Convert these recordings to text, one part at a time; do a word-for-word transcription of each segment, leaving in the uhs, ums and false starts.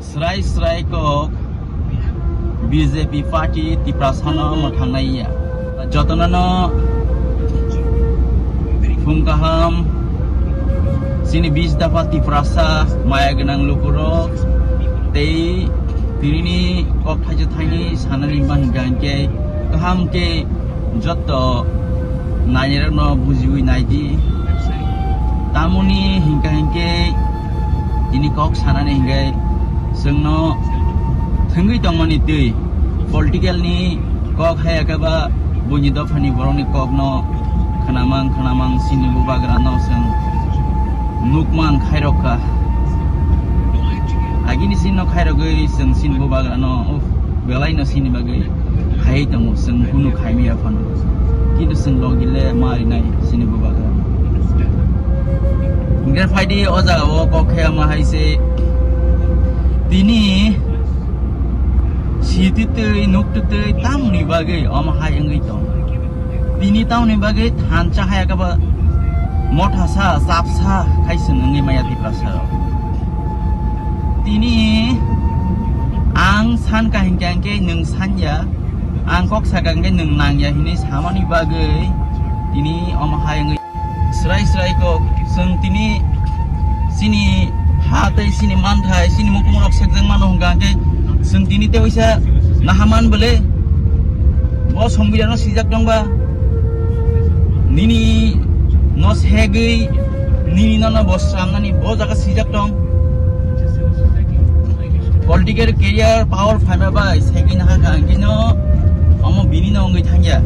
Srai srai kok B J P party Tiprasano mwthangnai ya. Jotono no phung kaham, chini bis dapha Tiprasa maya gwnang lukurok tei tinini kok thaisa thaini sanani man hingka hingke kaham ke joto nainirokno bujiwi naidi. Tamoni hingka hingke tini kok sanani hingke chwngno thwngwi tongmani twi political ni kok haya khe ba buini dophani borokni kokno khnamang khnamang chini bubagrano chwng nukman khairokha. Agini sinno khairogwi chwng chini bubagrano, uff, belaino chini bagwi. Hai tongo chwng kunu khaimaya phano. Kintu chwng logile ma rinai chini bubagra. Hingke phaidi o jaga o kok khe ama hai se tini sititwi nuktitwi tamni bagwi ama hai wngwi tong. Tini tamni bagwi thansa hai khe ba mothasa chapsa khai chwng wngwi maya Tiprasa rok. Tini ang san kahingke angke nwng sanya. Ang kok sakha hingke nwng nangya hinwi samani bagwi tini omo hai wngwi srai srai kok chwng tini chini ha tei chini manthai chini mukumrok sekjak mano hwnkha hwnkhe chwng tini tei waisa naha man bole bo songbirano sijak tongba nini no segwi nini no no bo sramnani bo jaga sijak tong. Political career power phaima bai segin ha kha hingke no omo bini no wngwi thangya.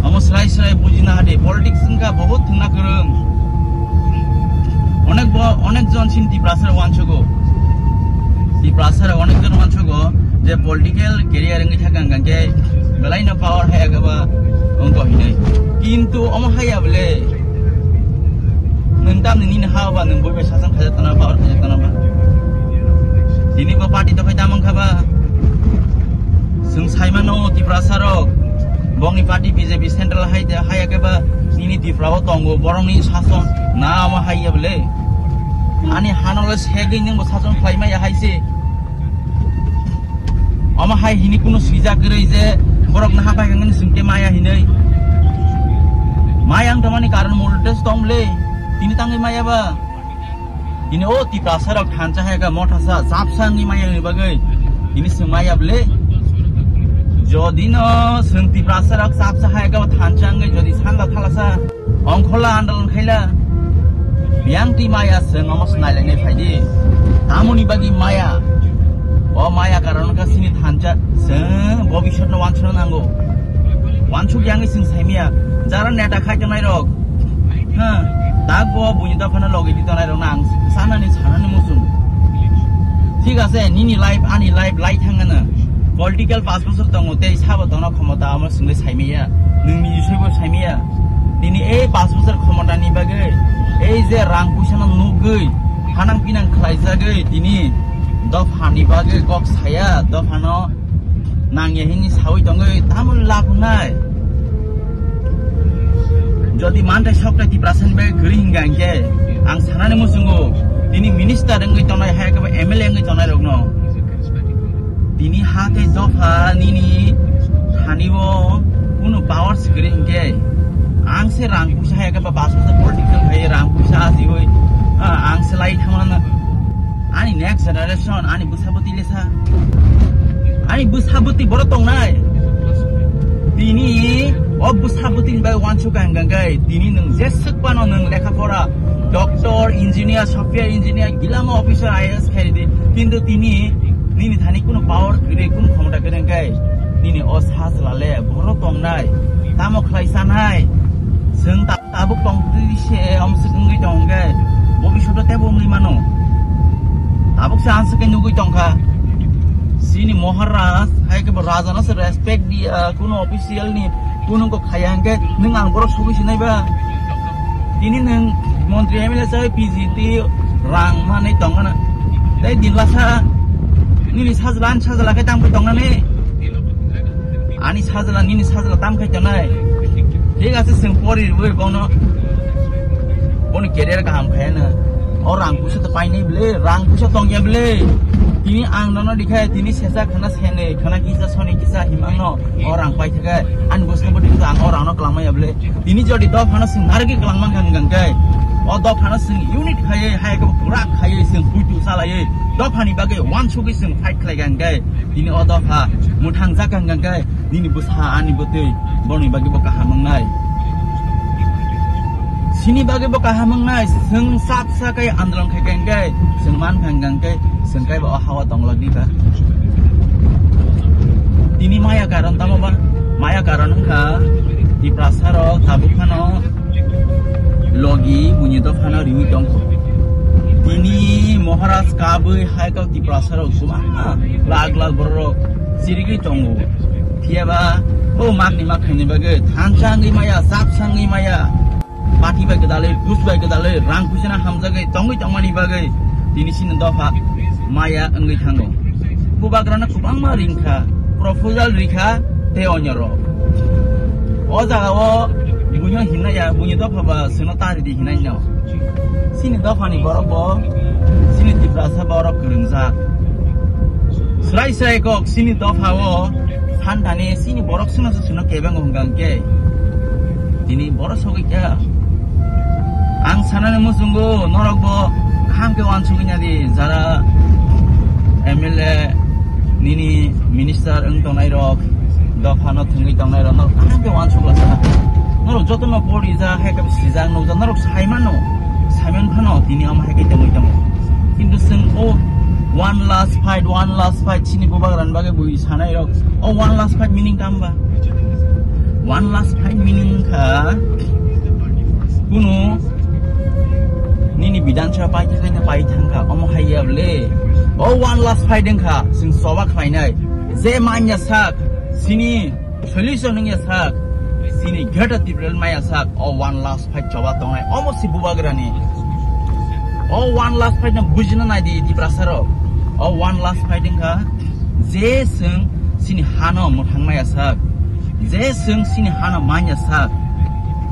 Omo srai srai bujina hade politics wngkha bohut thwngna kwrwng. Onek bo onek jon sin Tiprasa rok wansugo. Tiprasa rok onek jon wansugo je political career wngwi thangkha hingke belai no power haya khe ba wngkha hinwi. Kintu omo haya bole nwng tamni nini ha ba nwng bui bai sasang khaijak tana ba or khaijak tana ba. Tini bo party to khai tamang kha ba. Chwng saimano Tiprasa rok bongni party B J P central hai de haya khe ba nini Tipra o tongo borokni sason na omo haya bole. Ani hano le segwi nwng bo sason khlai maya hai se. Omo hai hini kuno swijak kwrwi je borok naha pai kangni singte maya hinwi. Maya ang tamani karon muldes tong le. Tini tangwi maya ba. Tini o Tiprasa rok thansa hai ka mothasa chapsa wngwi maya ni bagwi. Tini swng maya ble. Jodi no swng Tiprasa rok chapsa hai ka thansa wngwi jodi sanda thalasa. Ongkhola andolon khaila. Biyang ti maya se nomo snai lene phaidi. Tamoni bagi maya. O maya karon ka sini thansa se bobisot no wansuna nango. Wansuk yang sing saimia. Jara neta khai tonai rok. Ha. Tak bo buini dophano logi di tonai rok nang. Sanani sanani musung. Thik ase nini life ani life lai thangana. Political pas bosor tongo tei sabo tono khomota amo singli saimia. Nungni bisoi bo saimia. Tini ei pas bosor khomotani bagwi ei je rang puisano nugwi hanang pinang khlaijagwi tini dophani bagwi kok saya dophano nangya hini sawi tongwi tamul lakunai. Jodi mantai soktai Tiprasani bagwi kwrwi hingka hingke ang sanani muchungo tini minister wngwi tongnai hai khe M L A wngwi tongnai rokno. Tini ha tei dopha nini thani o kunu power sikiri hinkhe ang se rang puisa hai khe ba bas puisa politics khai rang puisa ajiwi, ah, ang se lai thangmana ani next generation ani bwsa bwtwi lesa ani bwsa bwtwi boro tongnai tini o bwsa bwtwi ni bai wansuk ang gangkai tini nwng jeswk pano nwng lekha pora doctor engineer software engineer gilama officer I A S khaidi kintu tini nini thani kuno power kwrwi, kuno khomota kwrwi hwnkhe nini o sajla le boro tongnai, tamo khlai sanai, chwng ta-, tabuk tong twi se omswk wngwi tong hwnkhe bobishoto tebo wngwi mano. Tabuk se answk khe nugwi tongkha. Chini Maharaj hai khe bo raja no se respect diya, kuno official ni kuno ko khaya hwnkhe nwng ang borok sogwi sinai ba. Tini nwng montri M L A chai P G T rang manwi tongna. Tei din lasa nini sajla ani sajla khe tangwi tongnani. Ani sajla nini sajla tam khai tongnai. Thik ase chwng pori rwui bono. Boni career kaham khai na. O rang puisa to painai ble, rang puisa tongya ble. Tini ang nono dikhai, tini sesa khana sene, khana kisa soni kisa himangno o rang pai thake. Ani bwskango bo tini ang o rangno kwlangmaya ble. Tini jodi dophano swng narwgwi kwlangmang kha hwnkhe, o dophano swng unit khaiwi, hai khe pura khaiwi swng puitu salaiwi, dophani bagwi wansugwi swng fight khlai kha hwnkhe, tini o dopha mwthang jak kha hwnkhe, nini bwsa ani bwtwi borokni bagwi bo kaham wngnai. Sini bagwi bo kaham wngnai, swng sap sa kai andolon khai kha hwnkhe, swng man kha hwnkhe, swng kaiba o hawa tongla di ba. Tini maya karon tamo ba? Maya karon wngkha Tiprasa rok tabuk phano logi buini dophano riwi tongkho. Tini Maharaj kabwi hai kok Tiprasa rok kwbangma lakh lakh borok rok chirigwi tongo. Phiyaba o makni makhaini bagwi thansa wngwi maya, chapsa wngwi maya. Pati bai gwdalwi, bus bai gwdalwi, rang puisano hamjagwi tongwi tongmani bagwi tini chini dopha maya wngwi thango. Bubagrano kwbangma ringkha, proposal rikha tei onyorok. O jagao buino hinna ya, buini dopha ba swino ta ridi hinai no. Chini dophani borok bo, chini Tiprasa borok kwrwngjak. Srai srai kok chini dophao Santani chini borok sino se sino kebengo hwnkha hwnkhe tini borok sogwi kha. Ang sanani muchungo norok bo kaham khe uansugwi nadi, jara M L A nini minister wng tongnai rok, dophano thwngwi tongnai rok norok kaham khe uansukla sa. Norok jotono pori ja hai khe sijak nukjak norok saimano, saiman phano tini omo hai khe tongwi tongo. Kintu chwng o one last fight, one last fight chini bubagrani bagwi bui sanai rok. O one last fight meaning tamo ba? One last fight meaning wngkha kunu nini Bidhan Sabha pai thangkha, pai thangkha, omo hai ya ble. O one last fight wngkha, chwng choba khlainai. Je manya sak, chini solution wngya sak, chini Greater Tipraland maya sak, o one last fight choba tongnai, omo si bubagrani. O one last fight no bujina nai di Tiprasa rok. O one last fight wngkha, je chwng chini hano mwthang maya sak, je chwng chini hano manya sak,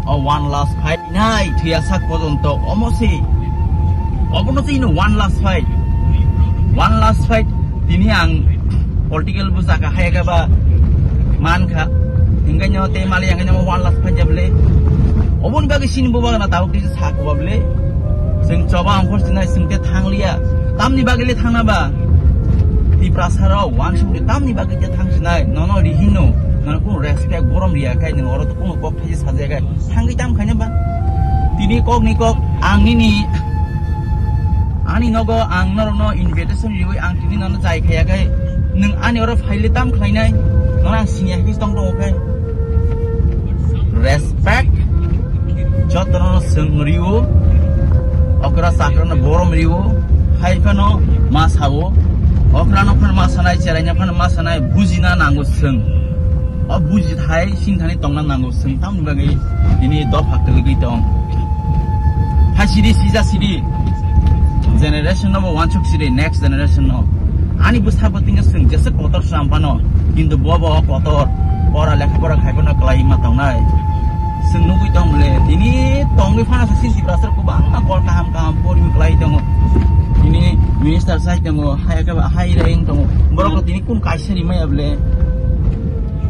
o one last fight nai thwiya sak pojonto omo si. Obono chini one last fight. One last fight. Tini ang political bo jaka hai khe ba man kha. Hingkhe nyo te mali yang nyo one last fight jable. Oboni bagwi chini bubagrano tabuk tisa sa kuba ble. Chwng choba ongkhor sinai chwng te thangliya. Tamni bagwi le thangna ba? Tiprasa rok wansuk de tamni bagwi te thang sinai. Nono rihino. Nono kunu respect borom riya khai nwng oro to kunu kok thaisa sajaya khai. Thangwi tam khaina ba? Tini kok ni kok ang nini ani nogo ang norokno invitation riwi ang tini nono jai khaya khai nwng ani oro phaile tam khlainai? Nono ang siniya khe tong tongo khai. Respect. Jotono swng riwo. Okra chakrano borom riwo. Hai phano ma sawo. Okrano phano ma sanai, cheraino phano ma sanai, bujina nango swng. O buji thai singthani tongna nango swng tamni bagwi tini dopha kwlwgwi tong. Phaisidi sija sidi. Generation no bo wansuk sidi, next generation no. Ani bwsa bo tingkha swng jesa kotor slam phano, kintu bo bo kotor pora lekha pora khai phano kwlai ma tongnai. Swng nugwi tong le, tini tongwi phano sa sini Tiprasa rok kwbangma kol kaham kaham poriwi kwlai tongo. Tini minister sai tongo, hai khe hai reng tongo. Borok rok tini kun kaisa rimaya ble.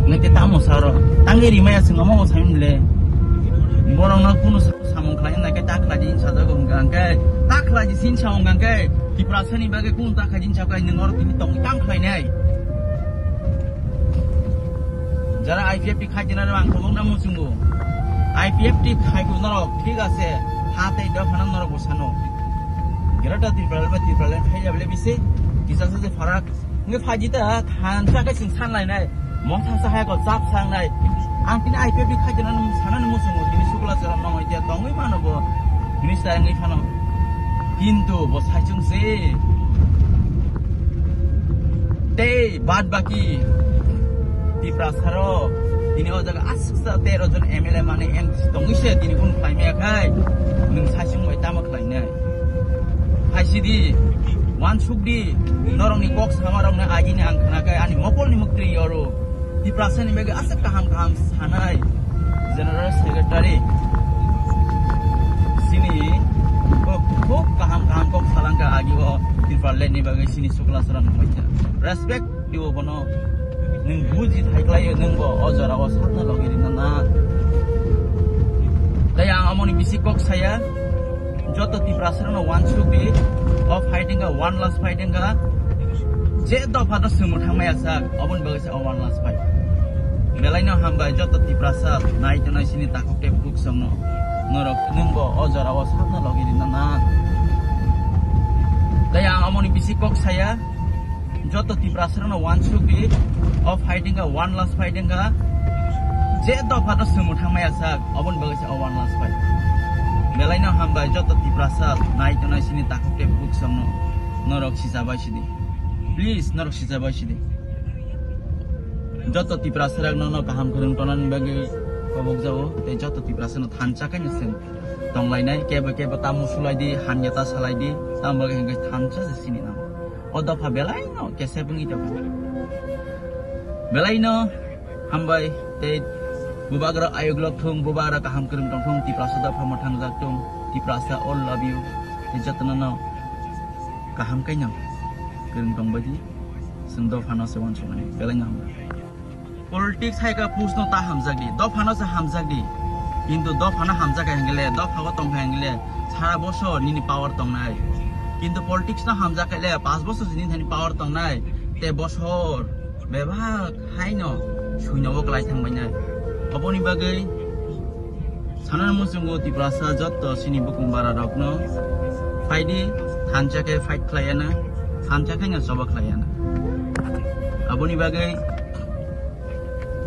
Nake tamo saro, tangi rimaya swng omo sai mle. Borok no kunu samung khlai nake ta khlai di sajago hwnkha hwnkhe, ta khlai di sin samung hwnkha hwnkhe, Tiprasa ni bagwi kun ta khlai di sakai nwng oro tini tongwi tam khlai nai. Jara I P F T khai jana ang kobong na muchungo. I P F T khai ko norok, thik ase, ha tei dopha no norok bo sano. Greater Tipraland ba Tipraland khai jable bisi, kisa se farak. Nge phaji ta thansa khe chwng san lainai. Motha sa hai ko chap sang nai. Ang tini I P F T khai jana nung sana nung muchungo tini sukla chwra nong hoite tongwi mano bo. Minister wngwi phano. Kintu bo saichung se. Tei bad baki Tiprasa rok tini o jaga aswksa tero jon M L A mani M C tongwi se tini kun khlai maya khai. Nung saichung bai tamo khlainai. Phaisidi, wansukdi, norokni kok samarokno agini ang khnakai ani mokolni muktwi oro. Tiprasani bagwi aswk kaham kaham sanai General Secretary. Sini, oh, Kok kaham kaham kok salangka agi o Tripura land ni bagwi sini sukla sora nungbaikha. Respect dibo bono. Nung buji thaiklaio nungbo o jora o sakna logi rina na. Tai ang amoni bisi kok saya. Joto Tiprasa no one should be of fighting a one last fighting a. Je dopha to sumur thangmaya sak obon bagwi sa o one last fight. Belai no hambai joto Tiprasa nai to nai sini takhuk tei buk songno. Norok nungbo o jora o sakna logi rina na. Tai ang amoni bisi kok saya. Joto Tiprasa no one should be of fighting a one last fighting a. Je dopha to sumur thangmaya sak obon bagwi sa o one last fight. Belai no hambai joto Tiprasa nai to nai sini takhuk tei buk songno. Norok sisa bai sidi. Please norok sisa bai sidi. Joto Tiprasa rok no no kaham kwrwng tonani bagwi kobok jao tei joto Tiprasa no thansa khe no sen. Tonglainai kebo kebo tamo sulaidi, hamya ta salaidi, tamo bagwi hwnkhe thansa se sini nango. O dopha belai no kesep wngwi tongo. Belai no hambai tei bubagra ayuk lok thung, bubagra kaham kwrwng tong thung, Tiprasa dopha mwthangjak thung, Tiprasa all love you. Tei jotono no kaham khe no kwrwng tongbaidi, chwng dopha no se uansukmani belai no hambai. Politics hai kha post no ta hamjak di, dopha no se hamjak di. Kintu dopha no hamjak hai hingile, dopha o tong hai hingile, sara bosor nini power tongnai. Kintu politics no hamjak hai le, pas bosor nini thani power tongnai, te bosor bebak hai no suino o klai thang bainai. Oboni bagwi Sanani muchungo Tiprasa jotto sini bukung bara rokno phaidi, thansa khe fight khlaiana, thansa khe no choba khlaiana. Aboni bagwi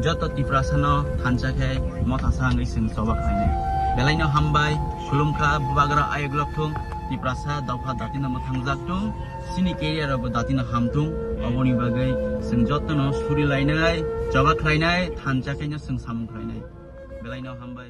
jotto Tiprasa no thansa khe mothasa wngwi chwng choba khlainai. Belai no hambai, khulumkha, bubagra ayuk lok thung, Tiprasa dopha dati no mwthangjak thung, sini career rok bo dati no ham thung. Aboni bagwi chwng jotto no suri lainai, choba khlainai, thansa khe no chwng samung khlainai. Belai no hambai.